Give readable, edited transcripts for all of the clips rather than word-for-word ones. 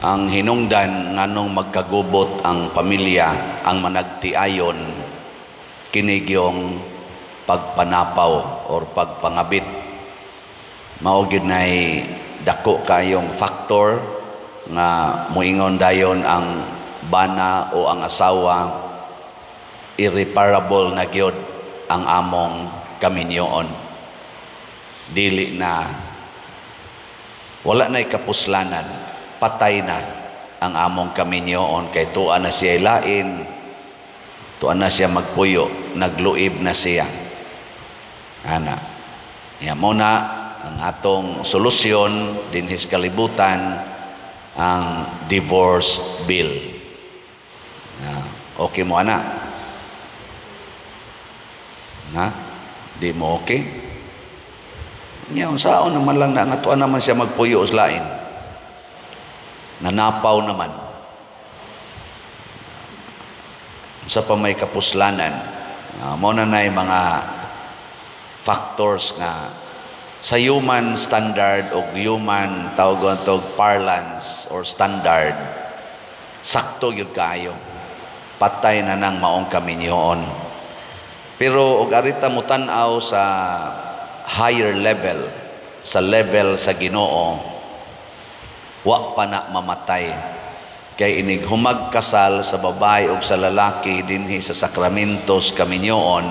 Ang hinungdan nganong magkagubot ang pamilya, ang managtiayon, kini gyung pagpanapaw or pagpangabit. Mao gyud nay dako kayong factor nga moingon dayon ang bana o ang asawa, irreparable na gyud ang among kaminyoon. Dili na, wala na'y kapuslanan, patay na ang among kaminyoon kay tuwa na siya lain, tuwa na siya magpuyo, nagluib na siya. Ana. Ya mo na ang atong solusyon dinhi sa kalibutan, ang divorce bill. Ah, okay mo ana? Ha? Di mo okay? Nya unsaon naman lang na nga tuwa naman siya magpuyo sa lain. Nanapaw naman. Sa pa may kapuslanan. Mo na nay mga factors nga sa human standard o human tawag og parlance or standard, sakto gyud kaayo, patay na nang maong kaminyoon. Pero og arita mo tan-aw sa higher level, sa level sa Ginoo, wa pa na mamatay kay inig humagkasal sa babae ug sa lalaki dinhi sa sakramentos kaminyoon,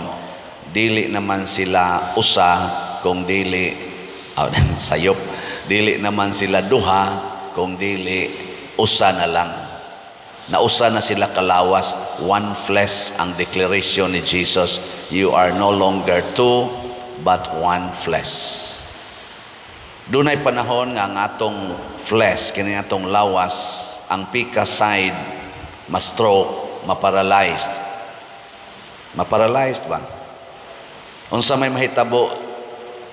dili naman sila usa kung dili, oh, sayop, dili naman sila duha kung dili usa na lang. Nausa na sila kalawas, one flesh ang declaration ni Jesus: "You are no longer two but one flesh." Dunay panahon nga ang atong flesh, kini atong lawas, ang pika side, ma-stroke, ma-paralyzed. Ma-paralyzed ba? Unsa may mahitabo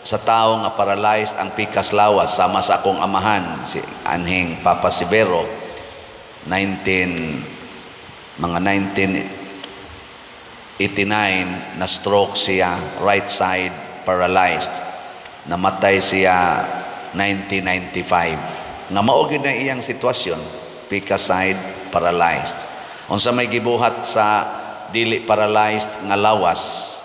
sa tao nga paralyzed ang pikas lawas, sama sa akong amahan, si anhing Papa Severo, 19 mga 1989 na stroke siya, right side paralyzed. Namatay siya 1995. Nga mao gyud na iyang sitwasyon, pikas side paralyzed. Unsa may gibuhat sa dili paralyzed nga lawas?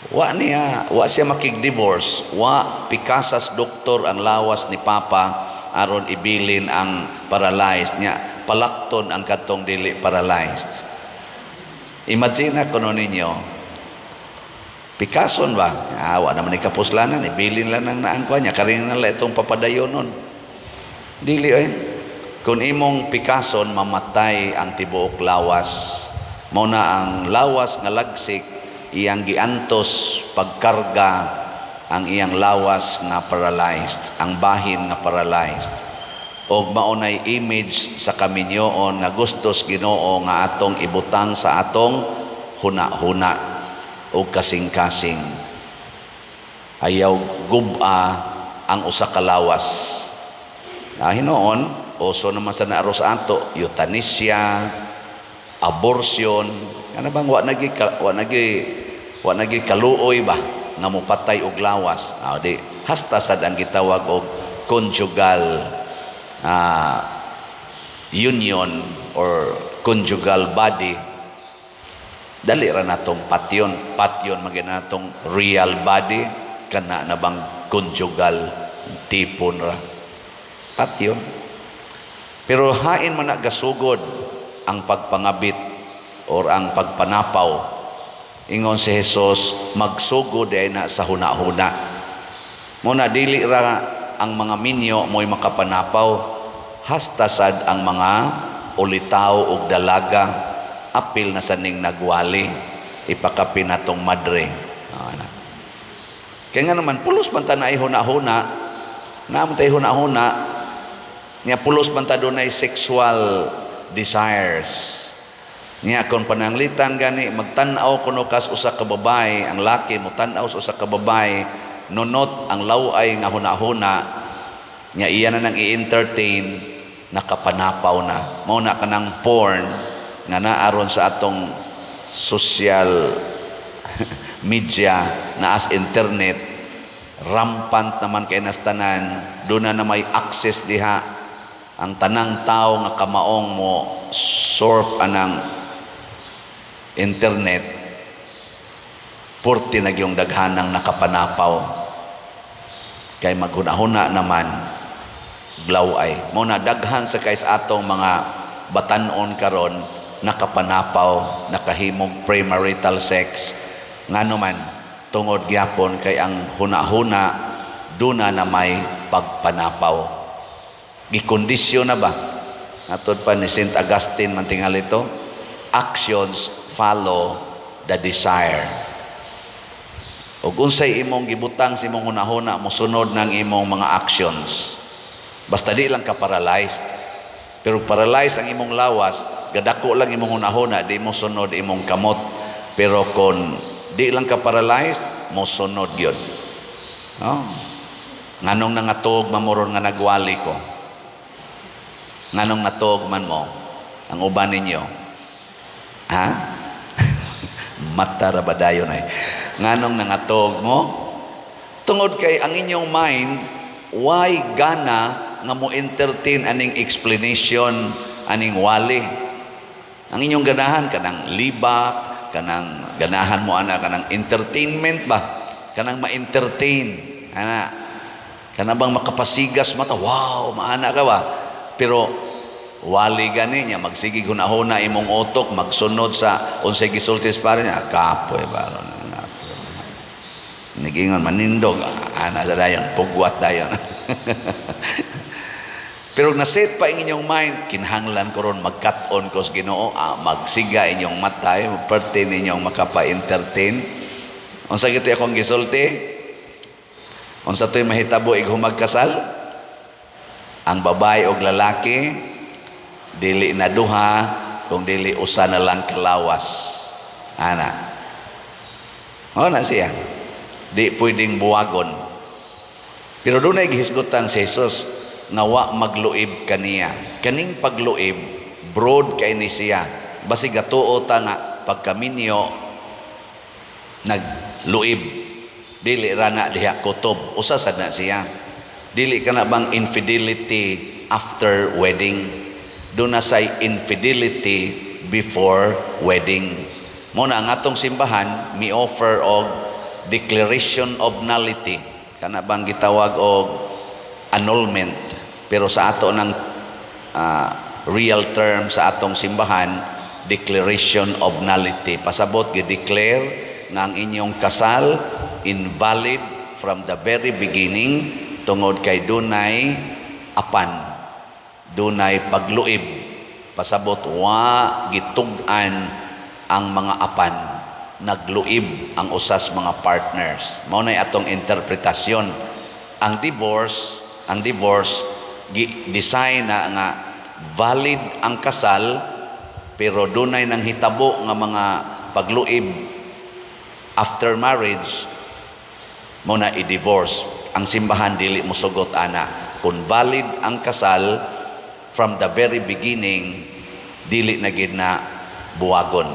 Wa niya, wa siya makig-divorce, wa pikasas doktor ang lawas ni Papa aron ibilin ang paralyzed niya, palakton ang katong dili paralyzed. Imagine na kuno ninyo, pikason ba? Ah, wa naman ni kapuslanan, ibilin lang nang naangkuan niya, karing na lang itong papadayonon. Dili eh. Kung imong pikason, mamatay ang tibuok lawas. Mao na ang lawas nga lagsik, iyang giantos pagkarga ang iyang lawas nga paralyzed, ang bahin nga paralyzed. Og maunay image sa kaminyoon nga gustos Ginoo nga atong ibutang sa atong huna-huna og kasing-kasing. Ayaw gub-a ang usa ka lawas. Ah, hinuon, uso naman sa naaros ato, euthanasia, abortion, kana bang wa nagi kaluoy ba nga mopatay og lawas. Ah, di hasta sad ang gitawag og conjugal union or conjugal body, dali ra natong patyon patyon magina natong real body, kana na bang conjugal tipon ra, patyon. Pero hain man na gasugod ang pagpangabit or ang pagpanapaw? Ingon si Jesus, magsugod ay na sa huna-huna. Muna dili ra ang mga minyo mo'y makapanapaw, hasta sad ang mga ulitaw ug dalaga, apil na sa ning nagwali, ipakapin natong madre. Ah, na. Kaya nga naman pulos man ta na huna-huna, naa man tay huna-huna niya, pulos man ta dunay sexual desires niya. Kung pananglitan gani magtan-aw kuno kas usa ka babae, ang laki mo tan-aw sa usa ka babae, nunot ang laway nga huna-huna niya, iya na nang i-entertain, nakapanapaw na. Mao na kanang porn nga naaron sa atong social media na as internet, rampant naman kay nas tanan, doon na may access diha. Ang tanang tao nga kamaong mo surf anang internet, purti na gyung daghanang nakapanapaw kay maghuna-huna naman glaw ay mo na. Daghan sa kay sa atong mga batanon karon nakapanapaw, nakahimog premarital sex. Ngano man? Tungod gyapon kay ang huna-huna duna na may pagpanapaw. Gikondisyon na ba? Natod pa ni Saint Augustine man tingali ito, actions follow the desire. Ug unsay imong gibutang sa imong hunahuna, mosunod ng imong mga actions. Basta di lang ka paralyzed. Pero paralyzed ang imong lawas, gadako lang imong hunahuna, di mo sunod imong kamot. Pero kung di lang ka paralyzed, mosunod gyud. Oh. Nganong nangatog mamoron nga nagwali ko? Nganong natog man mo? Ang uban ninyo? Ha? Mata ra ba dayon ay? Nganong nangatog mo? Tungod kay ang inyong mind, why gana nga mo entertain aning explanation aning wali? Ang inyong ganahan kanang libak, kanang ganahan mo ana kanang entertainment ba? Kanang ma-entertain ana. Kana bang makapasigas mata, wow, maana ka ba? Pero wali gani niya, magsige hunahuna imong utok, magsunod sa unsay gisulti sa pare niya, kapoy baron. Nigingon manindog, ana sa dayon, pugwat dayon. Pero naset pa ang inyong mind, kinahanglan ko ron magkat-on ko sa Ginoo, magsiga inyong mata, parte ninyong makapa-entertain. Unsa gito akong gisulti? Unsa to'y mahitabo ig humagkasal? Ang babae og lalaki dili na duha kung dili usa na lang kalawas. Ana. O na siya. Di pwedeng buwagon. Pero doon ay gihisgutan si Jesus nga wa magluib kaniya. Kaning pagluib, broad kay ni siya. Basi gatuo ta nga pagkaminyo nagluib. Dili ra na diha kutob. Usa sad na siya. Dili ka na bang infidelity after wedding? Doon na say infidelity before wedding. Mo na ang atong simbahan mi offer og declaration of nullity. Kana bang gitawag og annulment. Pero sa ato ng real term sa atong simbahan, declaration of nullity. Pasabot gi-declare nga ang inyong kasal invalid from the very beginning tungod kay dunay apan, dunay pagluib. Pasabot wa gitug-an ang mga apan, nagluib ang usas mga partners. Mao nay atong interpretasyon. Ang divorce gi design na nga valid ang kasal, pero dunay nang hitabo nga mga pagluib after marriage, mo na i-divorce. Ang simbahan dili mo sugot ana. Kung valid ang kasal from the very beginning, dili na gid na buwagon.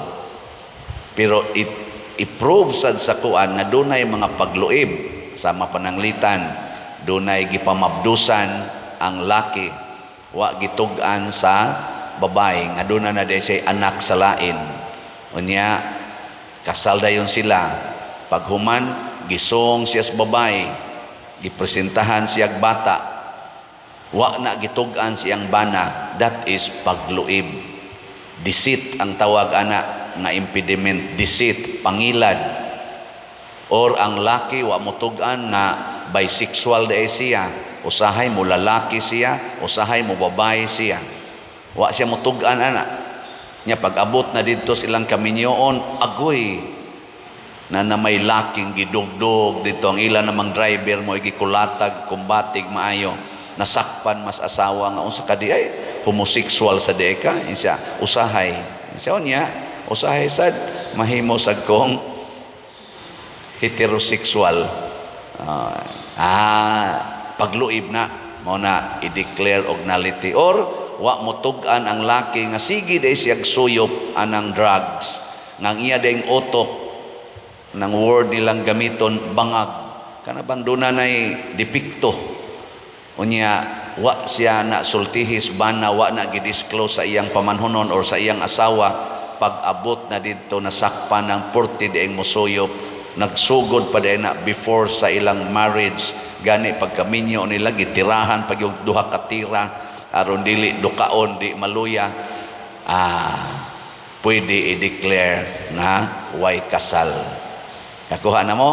Pero it i-prove sad sa kuan nga dunay mga pagluib sa mapananglitan, dunay gipamabdusan ang laki, wa gitug-an sa babae nga duna na diay siya anak sa lain. Unya kasal dayon sila, paghuman gisong siya sa babae, gipresentahan siya bata, wa na gitug-an siyang bana. That is pagluib. Deceit ang tawag ana nga impediment, deceit, pangilad. Or ang laki wa motug-an nga bisexual diay siya, usahay mo lalaki siya, usahay mo babae siya, wa siya motug-an ana nya. Pag-abot na didto sa ilang kaminyoon, agoy na na may laking gidugdog dito, ang ila namang driver mo gikulatag kumbatig maayo, nasakpan mas asawa nga unsa ka di ay, homosexual sa di ka? Siya usahay, siya niya usahay sad mahimo sad kong heterosexual. Pagluib na. Mao na i-declare og nullity. Or wa mo tug-an ang laki nga sige day siya suyop anang drugs, nga ang iya ding utok, ng word nilang gamiton, bangag, kana bang duna nay depekto. Unya Wa siya na sultihis bana, wa na gi-disclose sa iyang pamanhunon or sa iyang asawa. Pag abot na didto, nasakpan ng purti dieng musuyop, nagsugod pa diay na before sa ilang marriage. Gani pagkaminyo nila, gitirahan pag yung duha ka tira aron dili dukaon, di maluya. Pwede i-declare nga way kasal. Kakuha na mo?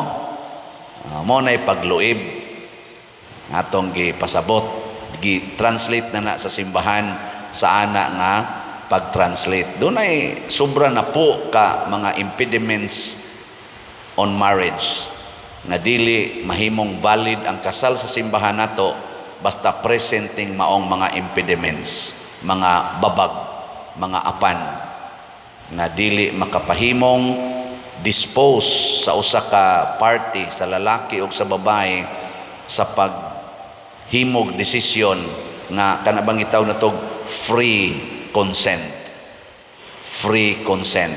Mo na'y pagluib atong gipasabot, gi-translate na na sa simbahan sa ana nga pag-translate. Dunay sobra na po ka mga impediments on marriage nga dili mahimong valid ang kasal sa simbahan nato basta presenting maong mga impediments, mga babag, mga apan nga dili makapahimong dispose sa usa ka party, sa lalaki o sa babae, sa paghimog desisyon nga kana bang itaw na tog free consent. Free consent.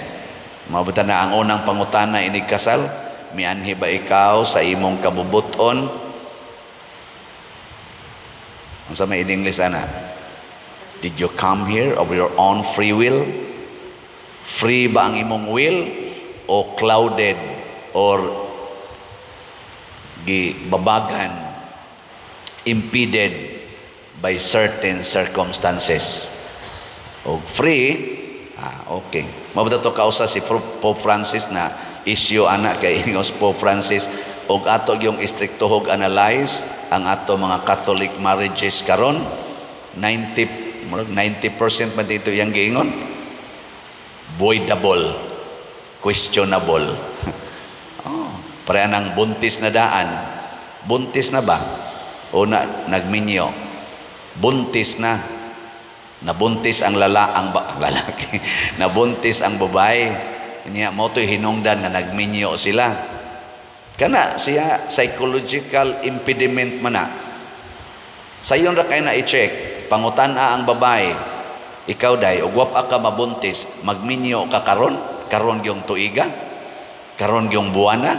Mabuta na ang unang pangutana inig kasal, "Mianhi ba ikaw sa imong kabubuton?" Unsa may in English ana? "Did you come here of your own free will?" Free ba ang imong will o clouded or gibabagan, impeded by certain circumstances? O free, okay. Mabuta to kausa si Pope Francis na issue ana, kay ingos Pope Francis og ato yung istriktohog analyze ang ato mga Catholic marriages karon, 90, murag 90% man dito yang giingon voidable, questionable. Oh, pareha ng buntis na daan. Buntis na ba? O na nagminyo? Buntis na. Nabuntis ang lalaki. Nabuntis ang babae. Nya mo to'y hinungdan nga nagminyo sila. Kana siya, psychological impediment man na. Sayon ra kay na i-check. Pangutan-a ang babae. "Ikaw day, ug wa pa ka mabuntis, magminyo ka karon? Karon gyung tuiga? Karon gyung buwana?"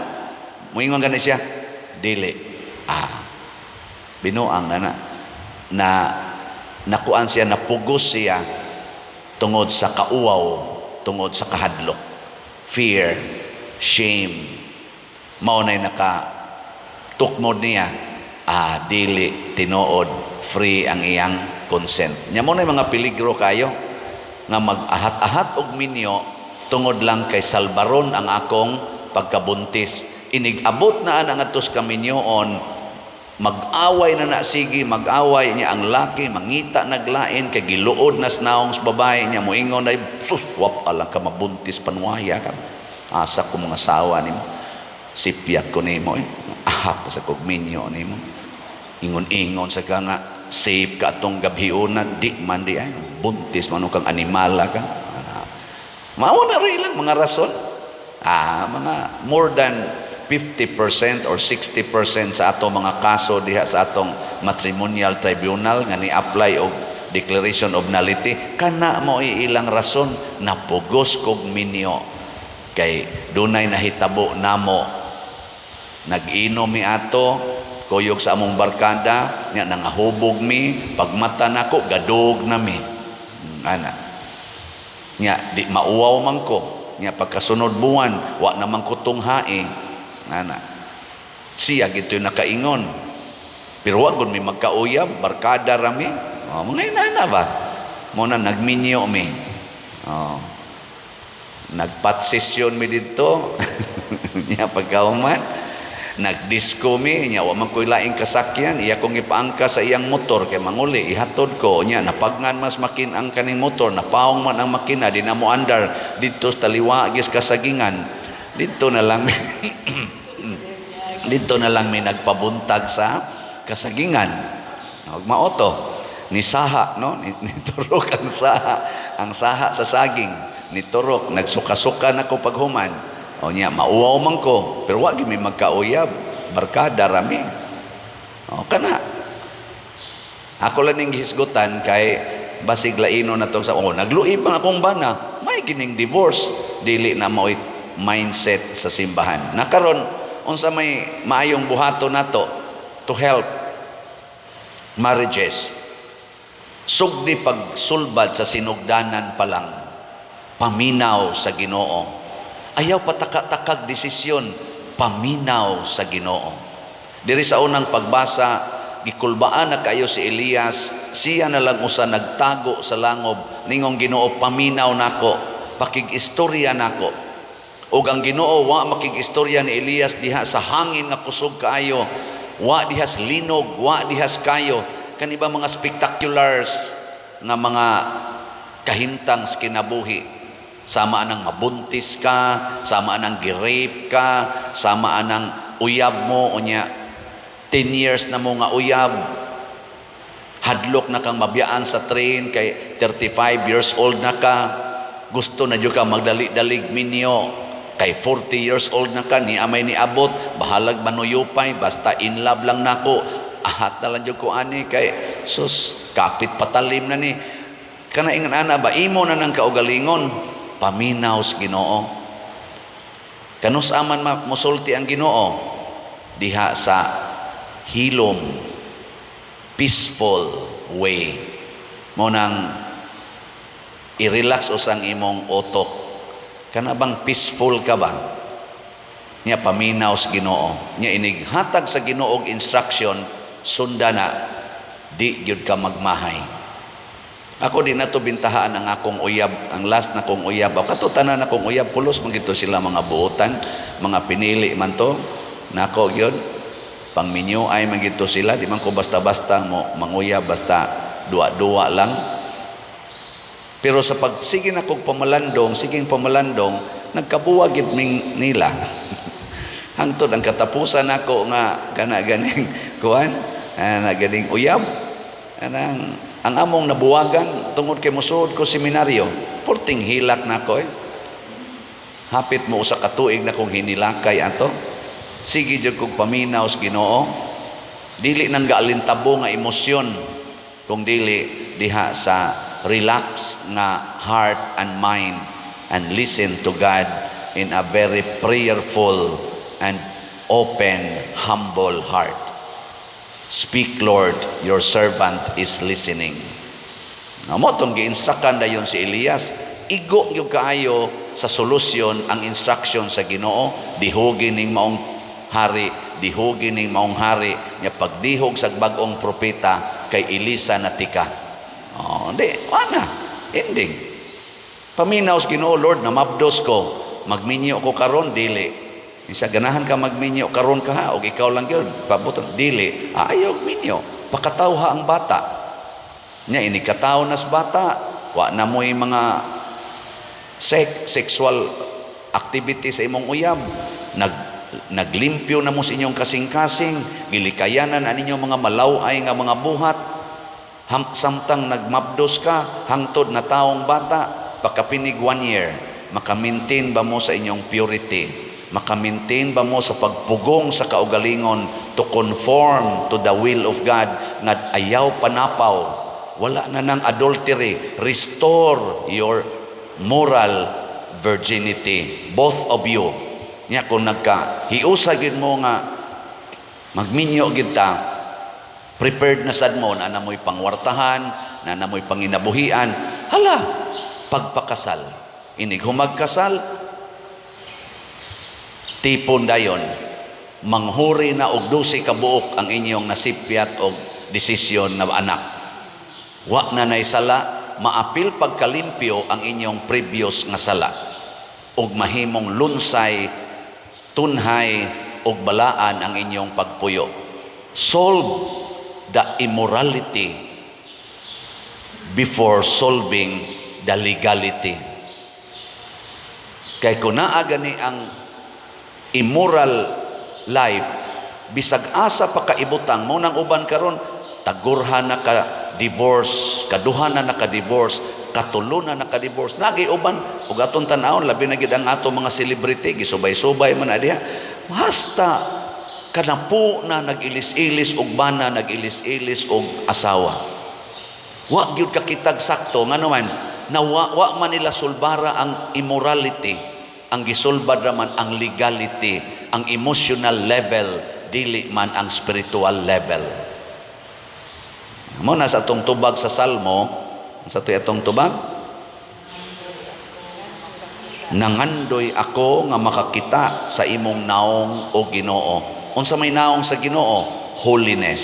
Moingon gani siya, "Dili." Binuang na na. Na nakuan siya, napugos siya tungod sa kauwaw, tungod sa kahadlok. Fear, shame. Mao na'y naka tukmod niya, dili tinuod free ang iyang consent. Nya mo na mga peligro kayo nga mag-ahat-ahat og minyo tungod lang kay salbaron ang akong pagkabuntis. Inig-abot na ang atos kaminyoon, mag-away na na sige, mag-away niya ang laki, mangita naglain kay giluod na sa naong sa babae niya, moingon na, "Sus, wap lang ka mabuntis, panuwaya ka. Asa ko mga sawa nimo. Sipyat ko nimo eh. Ahat pa sa kog minyo nimo. Ingon-ingon sa ka nga safe ka atong gabhiona, di man di ay buntis man kang animala ka." Mao na rin lang mga rason. Mga more than 50% or 60% sa ato mga kaso diha sa atong matrimonial tribunal nga ni-apply og declaration of nullity, kana mo ilang rason, "Napugos kog minyo kay dunay nahitabo namo. Nag-inom mi ato kuyog sa among barkada nya, nangahubog mi, pagmata nako gadug na mi." Ana nya, di mauwaw man ko nya, pagkasunod buwan wa naman ko tunghae. Ana siya gito nakaingon, pero wa gud mi magkauyab, barkada ra mi." Oh, mga inana ba mo na nagminyo mi. Oh, nagpat session mi didto nya, pagkahuman nagdisco mi nya, wa man ko'y laing kasakyan, iya kong ipaangka sa iyang motor kay manguli, ihatod ko nya, napagnan mas makin ang kaning motor, napawong man ang makina, di na mo andar didto sa taliwagis kasagingan. Didto na lang may nagpabuntag sa kasagingan og maoto ni saha, no? Niturok ang saha sa saging, niturok, nagsuka-suka na ko paghuman. O niya, mauwaw man ko, pero wa gyud mi magkauyab, barkada ra mi. O kana. Ako lang ning gihisgutan kay basig laino na tong sa, oh, nagluib ang akong bana, may gining divorce, dili na mao'y mindset sa simbahan. Nakaron, unsa may maayong buhaton nato to help Marriages, sugdi pagsulbad sa sinugdanan pa lang, paminaw sa Ginoo. Ayaw pataka-takag desisyon, paminaw sa Ginoo. Diri sa unang pagbasa, gikulbaan na kayo si Elias, siya na lang usa nagtago sa langob, ningong, "Ginoo, paminaw nako, pakig-istorya nako." Ug ang Ginoo wa makig-istorya ni Elias diha sa hangin nga kusog kaayo, wa dihas linog, wa dihas kayo kani ba mga spectaculars nga mga kahintang sa kinabuhi. Sama anang mabuntis ka, sama anang gi-rape ka, sama anang uyab mo unya 10 years na mo nga uyab, hadlok na kang mabiyaan sa train kay 35 years old na ka, gusto na jud ka magdali-dalig minyo kay 40 years old na ka, ni amay ni abot, bahalag manuyupay, basta in love lang nako, ahat na lang jud ko ani kay sus, kapit patalim na ni. Kana ingon ana ba, imo na nang kaugalingon, paminaw sa Ginoo. Kanus aman musulti ang Ginoo? Diha sa hilom, peaceful way mo. Nang i-relax usang imong utok, kana bang peaceful ka ba niya, paminaw sa Ginoo. Nya inig hatag sa Ginoo og instruction, sunda na, di gyud ka magmahay. Ako, di na to bintahaan ang akong uyab, ang last na kong uyab. Kato tanan akong uyab, pulos man gito sila mga buotan, mga pinili man to. Nako gyud, pangminyo ay man gito sila, di man ko basta-basta mo manguyab, basta duwa-duwa lang. Pero sa pag sige na kog pamalandong, siging pamalandong, nagkabuwag gid ming nila. Hangtod ang katapusan nako nga kana ganing kuan, ana ganing uyab. Anang ang among nabuwagan tungod kay mosuod ko seminaryo. Porting hilak nako eh. Hapit mo usa ka tuig na kong hinilakay ato. Sige jud kog paminaw sa Ginoo. Dili nang gaalintabo nga emosyon kung dili diha sa relax nga heart and mind and listen to God in a very prayerful and open, humble heart. "Speak, Lord, your servant is listening." Nga mo tong gi-instructan dayon si Elias, igo gyud kaayo sa solusyon ang instruction sa Ginoo, dihugi ning maong hari, dihugi ning maong hari, nya pagdihog sa bag-ong propeta kay Elisa na tika. Oh, di, ana, ending. Paminaw sa Ginoo, "Lord, namabdos ko, magminyo ko karon, dili?" Isa ganahan ka magminyo karon ka ha, og ikaw lang gyud, pabuton, dili. Ah, ayaw minyo, pakatawha ang bata. Nya ini kataw nas bata, wa na mo'y mga sexual activity sa imong uyab. Naglimpyo na mo sa inyong kasing-kasing, gilikayanan ang inyong mga malaway nga mga buhat. Samtang nagmabdos ka, hangtod na taong bata, pagkapinig one year, maka-maintain ba mo sa inyong purity? Maka-maintain ba mo sa pagpugong sa kaugalingon to conform to the will of God nga ayaw panapaw, wala na ng adultery, restore your moral virginity, both of you? Nya kung nagka hiusa gid mo nga magminyo gid ta, prepared na sad mo na namoy pangwartahan, na namoy panginabuhian, hala, pagpakasal. Inig humagkasal, tipon dayon, manghuri na og 12 ka buok ang inyong nasipyat og desisyon na anak. Wa na nay sala, maapil pagkalimpyo ang inyong previous nga sala. Ug mahimong lunsay, tunhay ug balaan ang inyong pagpuyo. Solve the immorality before solving the legality. Kay kung naa gani ang immoral life, bisag asa pa kaibutang mo nang uban karon, tagurha na ka divorce, kaduha na naka-divorce, katulo na naka-divorce. Nagi uban ug atong tan-awon, labi na gid ang ato mga celebrity, gisubay-subay man na diha. Hasta kanapo na nag-ilis-ilis og bana, nag-ilis-ilis og asawa. Wa gyud kakitag sakto. Ngano man nawa wa man nila sulbara ang immorality, ang gisulbad ra man ang legality, ang emotional level, dili man ang spiritual level. Mao na sa atong tubag sa Salmo, sa to'y atong tubag, "Nangandoy ako nga makakita sa imong naong, o Ginoo." Unsa may naong sa Ginoo? Holiness.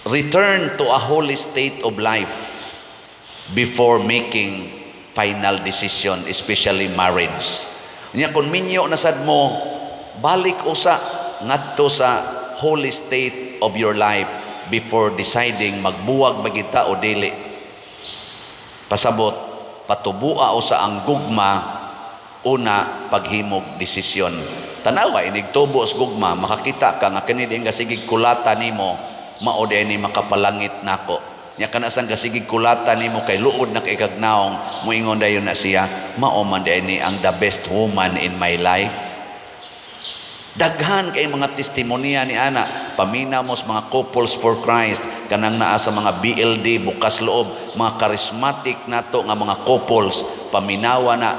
Return to a holy state of life before making final decision, especially marriage. Nya kung minyo na sad mo, balik usa ngadto sa holy state of your life before deciding magbuwag ba kita o dili. Pasabot, patubua usa ang gugma una paghimog desisyon. Tanawa, inig tubo sa gugma, makakita ka nga kini din gasigig kulata nimo, mao di ni makapalangit nako. Nya kana sang gasigig kulata nimo kay luod na kay kag naong, moingon dayon na siya, "Mao man di ni ang the best woman in my life." Daghan kay mga testimonya ni ana. Paminaw mo sa mga Couples for Christ, kanang naa sa mga BLD, Bukas Loob, mga charismatic nato nga mga couples, paminawa na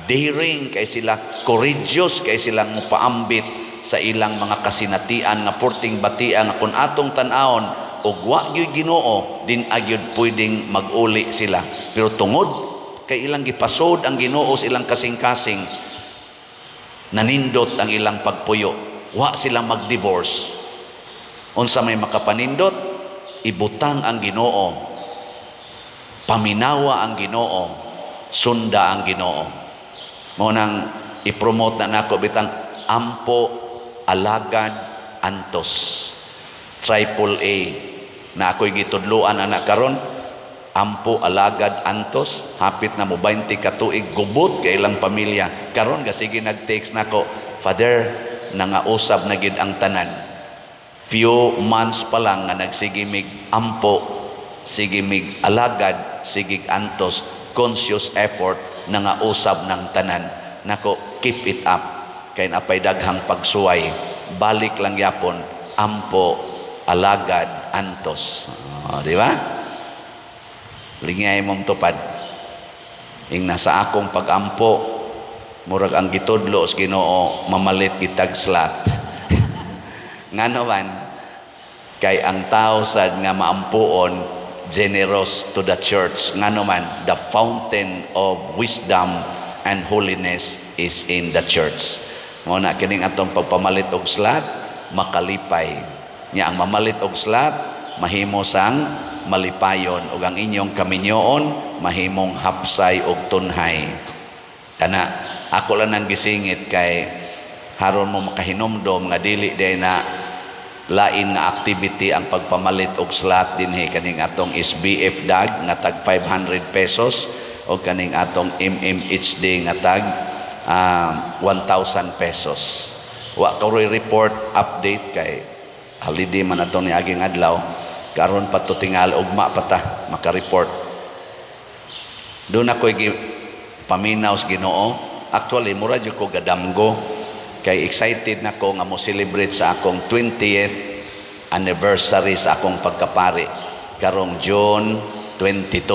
daring kay sila, courageous kay sila mopaambit sa ilang mga kasinatian nga purting batia nga kung atong tan-awon og wa gyud Ginoo, din agyud pwedeng mag-uli sila. Pero tungod kay ilang gipasod ang Ginoo sa ilang kasing-kasing, nanindot ang ilang pagpuyo, wa sila mag-divorce. Unsa may makapanindot? Ibutang ang Ginoo, paminawa ang Ginoo, sunda ang Ginoo. Mao nang i-promote na nako bitang ampo, alagad, antos, triple A na ako'y gitudloan anak karon. Ampo, alagad, antos. Hapit na mo 20 ka tuig gubot kay ilang pamilya. Karon gasige nag-text nako, "Father, nangausab na gid ang tanan." Few months pa lang nga nagsige mig ampo, sige mig alagad, sige antos, conscious effort, nangausab ng tanan. Nako, keep it up kay napay daghang pagsuway. Balik lang yapon, ampo, alagad, antos. Oh, di ba? Lingay mong tupad. Ing nasa akong pagampo, murag ang gitudlo sa Ginoo, mamalit gitag slot. Ngano man? Kay ang tao sad nga maampuon, generous to the church. Ngano man, the fountain of wisdom and holiness is in the church. Mao na kining atong pagpamalit og slot, makalipay. Nya ang mamalit og slot, mahimo sang malipayon ug ang inyong kaminyoon mahimong hapsay og tunhay. Kana ako lang nang gisingit kay haron mo makahinumdom nga dili day na lain nga activity ang pagpamalit og slot dinhi, kaning atong SBF dag nga tag 500 pesos o kaning atong MMHD nga tag 1,000 pesos. Wa ko report update kay holiday man atong niaging adlaw. Karon pa to tingal, ugma pa ta maka-report. Doon ako paminaw sa Ginoo. Actually, mura jud ko gadamgo kay excited na ko nga mo celebrate sa akong 20th anniversary sa akong pagkapari karong June 22.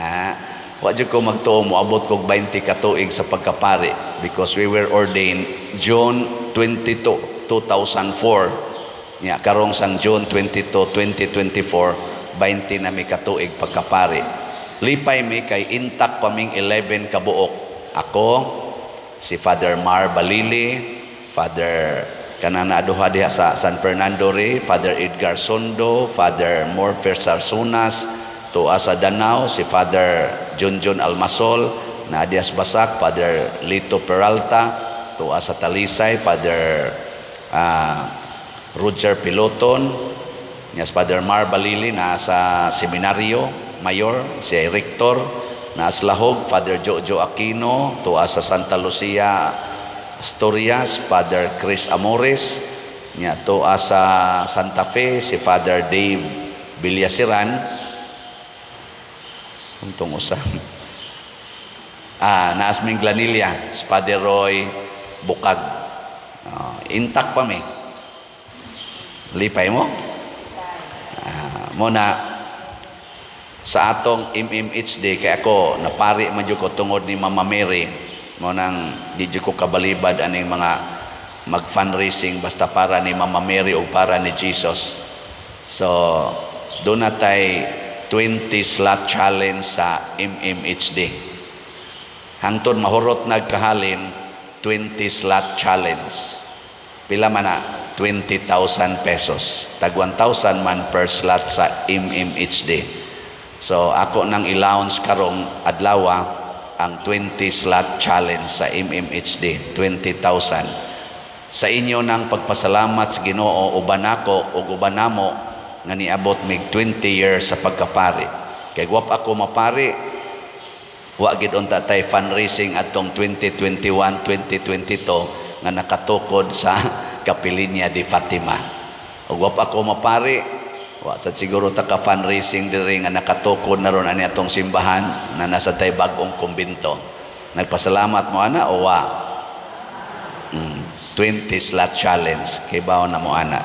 Ah, wa jud ko magtuo moabot kog 20 ka tuig sa pagkapari because we were ordained June 22, 2004. Nya karong sang June 22, 2024, 20 na mi katuig pagkapari. Lipay mi kay intact pa ming 11 kabuok. Ako, si Father Mar Balili, Father kanana duha diha sa San Fernando re, Father Edgar Sondo, Father Morfer Sarsunas, tuwa sa Danao, si Father Junjun Almasol, na Dias Basak, Father Lito Peralta, tuwa sa Talisay, Father Roger Piloton, niya si Father Mar Balili na sa Seminaryo Mayor, si Rector, na Lahog, Father Jojo Aquino, tuwa sa Santa Lucia Asturias, Father Chris Amores, niya tuwa sa Santa Fe, si Father Dave Villasiran, Santong usa. Ah, naas Minglanilla, si Father Roy Bukag. Ah, intact pa mi. Lipay mo? Ah, mo na sa atong MMHD kay ako napari man jud ko tungod ni Mama Mary. Mo nang di jud ko kabalibad aning mga mag fundraising, basta para ni Mama Mary o para ni Jesus. So, duna na tay 20 slot challenge sa MMHD. Hangtod mahurot nagkahalin, 20 slot challenge. Pila man na? 20,000 pesos. Tag 1,000 man per slot sa MMHD. So ako nang i-launch karong adlawa ang 20 slot challenge sa MMHD, 20,000. Sa inyo nang pagpasalamat sa Ginoo, uban nako ug uban namo nga niabot mig 20 years sa pagkapari. Kay wa pa ako mapari, wa gid unta tay fundraising atong 2021, 2022 nga nakatukod sa Kapilinya de Fatima. Ug wa pa ako mapari, wa sa siguro ta ka fundraising diri nga nakatukod na ron ani atong simbahan na nasa tay bag-ong kumbento. Nagpasalamat mo ana o wa? 20 slot challenge kay bawo na mo ana.